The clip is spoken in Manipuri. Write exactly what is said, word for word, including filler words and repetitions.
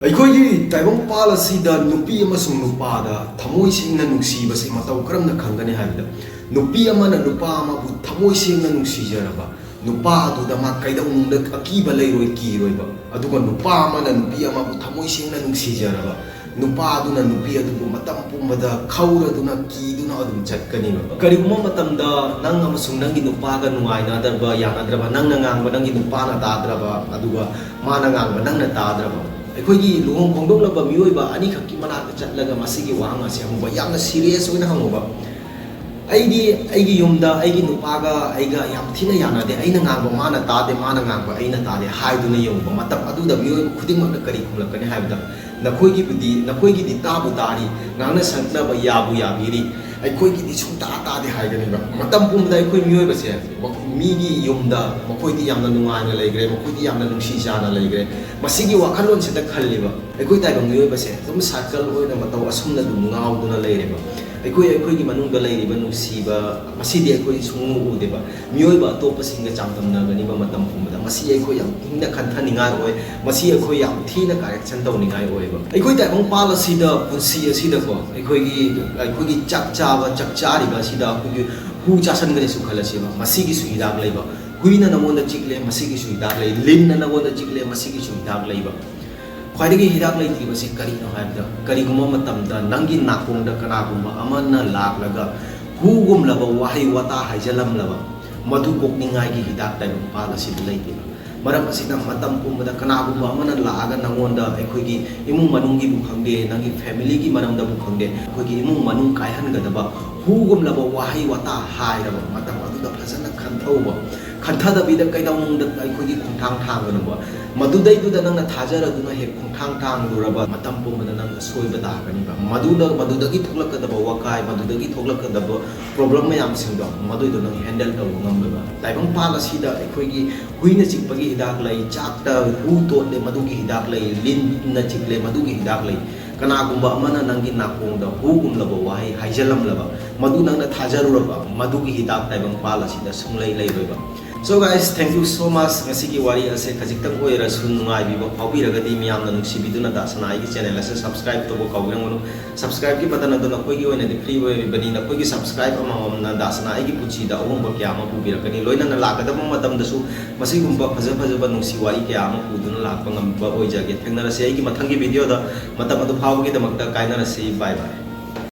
ꯑꯩꯈꯣꯏꯒꯤ ꯇꯥꯏꯕꯪꯄꯥꯜ ꯑꯁꯤꯗ ꯅꯨꯄꯤ ꯑꯃꯁꯨꯡ ꯅꯨꯄꯥꯗ ꯊꯃꯣꯏ ꯁꯦꯡꯅ ꯅꯨꯡꯁꯤꯕꯁꯤ ꯃꯇꯧ ꯀꯔꯝꯅ ꯈꯪꯒꯅꯤ ꯍꯥꯏꯕꯗ, ꯅꯨꯄꯤ ꯑꯃꯅ ꯅꯨꯄꯥ ꯑꯃꯕꯨ ꯊꯃꯣꯏ ꯁꯦꯡꯅ ꯅꯨꯡꯁꯤꯖꯔꯕ, ꯅꯨꯄꯥ ꯑꯗꯨꯗ ꯃꯥ ꯀꯩꯗꯧꯅꯨꯡꯗ ꯑꯀꯤꯕ ꯂꯩꯔꯣꯏ, ꯀꯤꯔꯣꯏꯕ꯫ ꯑꯗꯨꯒ ꯅꯨꯄꯥ ꯑꯃꯅ ꯅꯨꯄꯤ ꯑꯃꯕꯨ ꯊꯃꯣꯏ ꯁꯦꯡꯅ ꯅꯨꯡꯁꯤꯖꯔꯕ, ꯅꯨꯄꯥ ꯑꯗꯨꯅ ꯅꯨꯄꯤ ꯑꯗꯨꯕꯨ ꯃꯇꯝ ꯄꯨꯝꯕꯗ ꯈꯧꯔꯗꯨꯅ, ꯀꯤꯗꯨꯅ ꯑꯗꯨꯝ ꯆꯠꯀꯅꯤꯕ꯫ ꯀꯔꯤꯒꯨꯝꯕ ꯃꯇꯝꯗ ꯅꯪ ꯑꯃꯁꯨꯡ ꯅꯪꯒꯤ ꯅꯨꯄꯥꯒ ꯅꯨꯡꯉꯥꯏꯅꯗꯕ, ꯌꯥꯅꯗ꯭ꯔꯕ, ꯅꯪꯅ ꯉꯥꯡꯕ ꯅꯪꯒꯤ ꯅꯨꯄꯥꯅ ꯇꯥꯗ꯭ꯔꯕ, ꯑꯗꯨꯒ ꯃꯥꯅ ꯉꯥꯡꯕ ꯅꯪꯅ ꯇꯥꯗ꯭ꯔꯕ, ꯑꯩꯈꯣꯏꯒꯤ ꯂꯨꯍꯣꯡ ꯈꯣꯡꯗꯣꯡꯂꯕ ꯃꯤꯑꯣꯏꯕ ꯑꯅꯤꯈꯛꯀꯤ ꯃꯅꯥꯛꯇ ꯆꯠꯂꯒ ꯃꯁꯤꯒꯤ ꯋꯥꯍꯪ ꯑꯁꯤ ꯍꯪꯉꯨꯕ, ꯌꯥꯝꯅ serious ꯑꯣꯏꯅ ꯍꯪꯉꯨꯕ꯫ "ꯑꯩꯗꯤ ꯑꯩꯒꯤ ꯌꯨꯝꯗ ꯑꯩꯒꯤ ꯅꯨꯄꯥꯒ ꯑꯩꯒ ꯌꯥꯝ ꯊꯤꯅ ꯌꯥꯅꯗꯦ, ꯑꯩꯅ ꯉꯥꯡꯕ ꯃꯥꯅ ꯇꯥꯗꯦ, ꯃꯥꯅ ꯉꯥꯡꯕ ꯑꯩꯅ ꯇꯥꯗꯦ" ꯍꯥꯏꯗꯨꯅ ꯌꯦꯡꯉꯨꯕ꯫ ꯃꯇꯝ ꯑꯗꯨꯗ ꯃꯤꯑꯣꯏꯕ ꯈꯨꯗꯤꯡꯃꯛꯅ ꯀꯔꯤ ꯈꯨꯝꯂꯛꯀꯅꯤ ꯍꯥꯏꯕꯗ, "ꯅꯈꯣꯏꯒꯤꯕꯨꯗꯤ, ꯅꯈꯣꯏꯒꯤꯗꯤ ꯇꯥꯕꯨ ꯇꯥꯔꯤ, ꯉꯥꯡꯅ ꯁꯛꯅꯕ ꯌꯥꯕꯨ ꯌꯥꯕꯤꯔꯤ, ꯑꯩꯈꯣꯏꯒꯤꯗꯤ ꯁꯨꯡꯇꯥ ꯇꯥꯗꯦ" ꯍꯥꯏꯒꯅꯦꯕ꯫ ꯃꯇꯝ ꯄꯨꯝꯕꯗ ꯑꯩꯈꯣꯏ ꯃꯤꯑꯣꯏꯕꯁꯦ ꯃꯤꯒꯤ ꯌꯨꯝꯗ ꯃꯈꯣꯏꯗꯤ ꯌꯥꯝꯅ ꯅꯨꯡꯉꯥꯏꯅ ꯂꯩꯈ꯭ꯔꯦ, ꯃꯈꯣꯏꯗꯤ ꯌꯥꯝꯅ ꯅꯨꯡꯁꯤ ꯆꯥꯅ ꯂꯩꯈ꯭ꯔꯦ, ꯃꯁꯤꯒꯤ ꯋꯥꯈꯜꯂꯣꯟꯁꯤꯗ ꯈꯜꯂꯤꯕ꯫ ꯑꯩꯈꯣꯏ ꯇꯥꯏꯕꯪ ꯃꯤꯑꯣꯏꯕꯁꯦ ꯑꯗꯨꯝ circle ꯑꯣꯏꯅ ꯃꯇꯧ ꯑꯁꯨꯝꯅ ꯑꯗꯨꯝ ꯉꯥꯎꯗꯨꯅ ꯂꯩꯔꯦꯕ꯫ ꯑꯩꯈꯣꯏ, ꯑꯩꯈꯣꯏꯒꯤ ꯃꯅꯨꯡꯗ ꯂꯩꯔꯤꯕ ꯅꯨꯡꯁꯤꯕ, ꯃꯁꯤꯗꯤ ꯑꯩꯈꯣꯏ ꯁꯨꯡꯎ ꯎꯗꯦꯕ꯫ ꯃꯤꯑꯣꯏꯕ ꯑꯇꯣꯞꯄꯁꯤꯡꯒ ꯆꯥꯡꯗꯝꯅꯒꯅꯤꯕ ꯃꯇꯝ ꯄꯨꯝꯕꯗ꯫ ꯃꯁꯤ ꯑꯩꯈꯣꯏ ꯌꯥꯝ ꯊꯤꯅ ꯈꯟꯊꯅꯤꯡꯉꯥꯏ ꯑꯣꯏ, ꯃꯁꯤ ꯑꯩꯈꯣꯏ ꯌꯥꯝ ꯊꯤꯅ correction ꯇꯧꯅꯤꯡꯉꯥꯏ ꯑꯣꯏꯕ꯫ ꯑꯩꯈꯣꯏ ꯇꯥꯏꯕꯪꯄꯥꯜ ꯑꯁꯤꯗ, ꯄꯨꯟꯁꯤ ꯑꯁꯤꯗꯀꯣ, ꯑꯩꯈꯣꯏꯒꯤ, ꯑꯩꯈꯣꯏꯒꯤ ꯆꯥꯛ ꯆꯥꯕ, ꯆꯥꯛ ꯆꯥꯔꯤꯕ ꯑꯁꯤꯗ ꯑꯩꯈꯣꯏꯒꯤ ꯍꯨ ꯆꯥꯁꯟꯈ꯭ꯔꯦꯁꯨ ꯈꯜꯂꯁꯦꯕ, ꯃꯁꯤꯒꯤꯁꯨ ꯍꯤꯗꯥꯛ ꯂꯩꯕ꯫ ꯍꯨꯏꯅ ꯅꯉꯣꯟꯗ ꯆꯤꯛꯂꯦ, ꯃꯁꯤꯒꯤꯁꯨ ꯍꯤꯗꯥꯛ ꯂꯩ꯫ ꯂꯤꯟꯅ ꯅꯉꯣꯟꯗ ꯆꯤꯛꯂꯦ, ꯃꯁꯤꯒꯤꯁꯨ ꯍꯤꯗꯥꯛ ꯂꯩꯕ꯫ ꯈ꯭ꯋꯥꯏꯗꯒꯤ ꯍꯤꯗꯥꯛ ꯂꯩꯇ꯭ꯔꯤꯕꯁꯤ ꯀꯔꯤꯅꯣ ꯍꯥꯏꯕꯗ, ꯀꯔꯤꯒꯨꯝꯕ ꯃꯇꯝꯗ ꯅꯪꯒꯤ ꯅꯥꯀꯣꯡꯗ ꯀꯅꯥꯒꯨꯝꯕ ꯑꯃꯅ ꯂꯥꯛꯂꯒ ꯍꯨꯒꯨꯝꯂꯕ ꯋꯥꯍꯩ ꯋꯥꯇꯥ ꯍꯥꯏꯖꯜꯂꯝꯂꯕ, ꯃꯗꯨ ꯀꯣꯛꯅꯤꯡꯉꯥꯏꯒꯤ ꯍꯤꯗꯥꯛ ꯇꯥꯏꯕꯪꯄꯥꯜ ꯑꯁꯤꯗ ꯂꯩꯇꯦꯕ꯫ ꯃꯔꯝ ꯑꯁꯤꯅ, ꯃꯇꯝ ꯄꯨꯝꯕꯗ ꯀꯅꯥꯒꯨꯝꯕ ꯑꯃꯅ ꯂꯥꯛꯑꯒ ꯅꯪꯉꯣꯟꯗ, ꯑꯩꯈꯣꯏꯒꯤ ꯏꯃꯨꯡ ꯃꯅꯨꯡꯒꯤꯕꯨ ꯈꯪꯗꯦ, ꯅꯪꯒꯤ family ꯒꯤ ꯃꯔꯝꯗꯕꯨ ꯈꯪꯗꯦ, ꯑꯩꯈꯣꯏꯒꯤ ꯏꯃꯨꯡ ꯃꯅꯨꯡ ꯀꯥꯏꯍꯟꯒꯗꯕ ꯍꯨꯒꯨꯝꯂꯕ ꯋꯥꯍꯩ ꯋꯥꯇꯥ ꯍꯥꯏꯔꯕ ꯃꯇꯝ ꯑꯗꯨꯗ ꯐꯖꯅ ꯈꯟꯊꯧꯕ꯫ ꯈꯟꯊꯗꯕꯤꯗ ꯀꯩꯗꯧꯅꯨꯡꯗ ꯑꯩꯈꯣꯏꯒꯤ ꯈꯣꯡꯊꯥꯡ ꯊꯥꯡꯒꯅꯨꯕ꯫ ꯃꯗꯨꯗꯩꯗꯨꯗ ꯅꯪꯅ ꯊꯥꯖꯔꯗꯨꯅ ꯍꯦꯛ ꯈꯣꯡꯊꯥꯡ ꯊꯥꯡꯂꯨꯔꯕ, ꯃꯇꯝ ꯄꯨꯝꯕꯗ ꯅꯪ ꯑꯁꯣꯏꯕ ꯇꯥꯒꯅꯤꯕ꯫ ꯃꯗꯨꯗ, ꯃꯗꯨꯗꯒꯤ ꯊꯣꯛꯂꯛꯀꯗꯕ ꯋꯥꯀꯥꯏ, ꯃꯗꯨꯗꯒꯤ ꯊꯣꯛꯂꯛꯀꯗꯕ problem ꯃꯌꯥꯝꯁꯤꯡꯗꯣ, ꯃꯗꯨꯏꯗꯣ ꯅꯪ handle ꯇꯧꯕ ꯉꯝꯂꯣꯏꯕ꯫ ꯇꯥꯏꯕꯪꯄꯥꯜ ꯑꯁꯤꯗ ꯑꯩꯈꯣꯏꯒꯤ ꯍꯨꯏꯅ ꯆꯤꯛꯄꯒꯤ ꯍꯤꯗꯥꯛ ꯂꯩ, ꯆꯥꯛꯇ ꯍꯨ ꯇꯣꯠꯂꯦ, ꯃꯗꯨꯒꯤ ꯍꯤꯗꯥꯛ ꯂꯩ, ꯂꯤꯟꯅ ꯆꯤꯛꯂꯦ, ꯃꯗꯨꯒꯤ ꯍꯤꯗꯥꯛ ꯂꯩ꯫ ꯀꯅꯥꯒꯨꯝꯕ ꯑꯃꯅ ꯅꯪꯒꯤ ꯅꯥꯀꯣꯡꯗ ꯍꯨꯒꯨꯝꯂꯕ ꯋꯥꯍꯩ ꯍꯥꯏꯖꯜꯂꯝꯂꯕ, ꯃꯗꯨ ꯅꯪꯅ ꯊꯥꯖꯔꯨꯔꯕ, ꯃꯗꯨꯒꯤ ꯍꯤꯗꯥꯛ ꯇꯥꯏꯕꯪꯄꯥꯜ ꯑꯁꯤꯗ ꯁꯨꯡꯂꯩ ꯂꯩꯔꯣꯏꯕ꯫ So guys, thank you so much. ꯉꯁꯤꯒꯤ ꯋꯥꯔꯤ ꯑꯁꯦ ꯈꯖꯤꯛꯇꯪ ꯑꯣꯏꯔꯁꯨ ꯅꯨꯡꯉꯥꯏꯕꯤꯕ ꯐꯥꯎꯕꯤꯔꯒꯗꯤ, ꯃꯤꯌꯥꯝꯅ ꯅꯨꯡꯁꯤꯕꯤꯗꯨꯅ ꯗꯥ ꯁꯅꯥ ꯑꯩꯒꯤ channel ꯑꯁꯦ subscribe ꯇꯧꯕ ꯀꯥꯎꯕꯤꯔꯝꯒꯅꯨ꯫ Subscribe ꯀꯤ button ꯑꯗꯨ ꯅꯈꯣꯏꯒꯤ ꯑꯣꯏꯅꯗꯤ free ꯑꯣꯏꯔꯤꯕꯅꯤ꯫ ꯅꯈꯣꯏꯒꯤ subscribe ꯑꯃꯃꯝꯅ ꯗꯥ ꯁꯅꯥ ꯑꯩꯒꯤ ꯄꯨꯟꯁꯤꯗ ꯑꯍꯣꯡꯕ ꯀꯌꯥ ꯑꯃ ꯄꯨꯕꯤꯔꯛꯀꯅꯤ꯫ ꯂꯣꯏꯅꯅ ꯂꯥꯛꯀꯗꯕ ꯃꯇꯝꯗꯁꯨ ꯃꯁꯤꯒꯨꯝꯕ ꯐꯖ ꯐꯖꯕ ꯅꯨꯡꯁꯤ ꯋꯥꯔꯤ ꯀꯌꯥ ꯑꯃ ꯄꯨꯗꯨꯅ ꯂꯥꯛꯄ ꯉꯝꯕ ꯑꯣꯏꯖꯒꯦ꯫ ꯊꯦꯡꯅꯔꯁꯤ ꯑꯩꯒꯤ ꯃꯊꯪꯒꯤ video ꯗ꯫ ꯃꯇꯝ ꯑꯗꯨ ꯐꯥꯎꯕꯒꯤꯗꯃꯛꯇ ꯀꯥꯏꯅꯔꯁꯤ꯫ Bye bye꯫